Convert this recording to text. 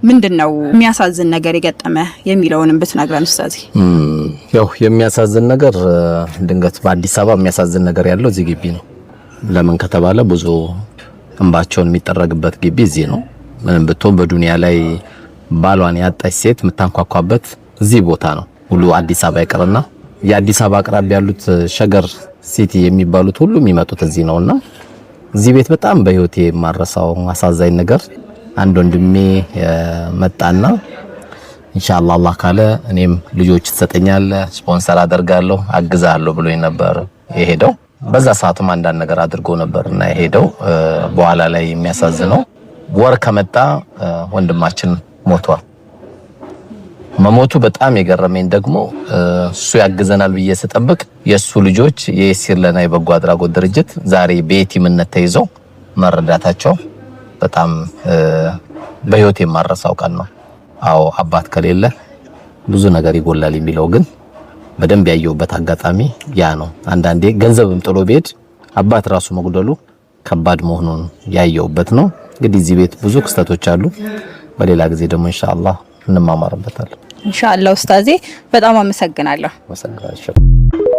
ምንድን ነው የሚያሳዝን ነገር የገጠመ የሚለውንም ብትነግረን ኡስታዚ። ያው የሚያሳዝን ነገር ድንገት በአዲስ አበባ የሚያሳዝን ነገር ያለው እዚህ ግቢ ነው። ለምን ከተባለ ብዙ እንባቸውን የሚጠረግበት ግቢ እዚህ ነው። ምንም ብትሆን በዱንያ ላይ ባሏን ያጣች ሴት የምታንኳኳበት እዚህ ቦታ ነው። ሁሉ አዲስ አበባ ይቅርና የአዲስ አበባ አቅራቢያ ያሉት ሸገር ሲቲ የሚባሉት ሁሉ የሚመጡት እዚህ ነውና እዚህ ቤት በጣም በህይወቴ የማረሳው አሳዛኝ ነገር አንድ ወንድሜ መጣና ኢንሻአላህ አላህ ካለ እኔም ልጆች ትሰጠኛለህ፣ ስፖንሰር አደርጋለሁ፣ አግዛለሁ ብሎኝ ነበር የሄደው። በዛ ሰዓትም አንዳንድ ነገር አድርጎ ነበር እና የሄደው። በኋላ ላይ የሚያሳዝነው ወር ከመጣ ወንድማችን ሞቷል። መሞቱ በጣም የገረመኝ ደግሞ እሱ ያግዘናል ብዬ ስጠብቅ የእሱ ልጆች የየሲር ለና የበጎ አድራጎት ድርጅት ዛሬ በየቲምነት ተይዘው መረዳታቸው በጣም በህይወት የማረሳው ቀን ነው። አዎ አባት ከሌለ ብዙ ነገር ይጎላል የሚለው ግን በደንብ ያየሁበት አጋጣሚ ያ ነው። አንዳንዴ ገንዘብም ጥሎ ቢሄድ አባት ራሱ መጉደሉ ከባድ መሆኑን ያየሁበት ነው። እንግዲህ እዚህ ቤት ብዙ ክስተቶች አሉ። በሌላ ጊዜ ደግሞ ኢንሻአላህ እንማማርበታለን። ኢንሻአላህ ኡስታዜ በጣም አመሰግናለሁ። አመሰግናለሁ።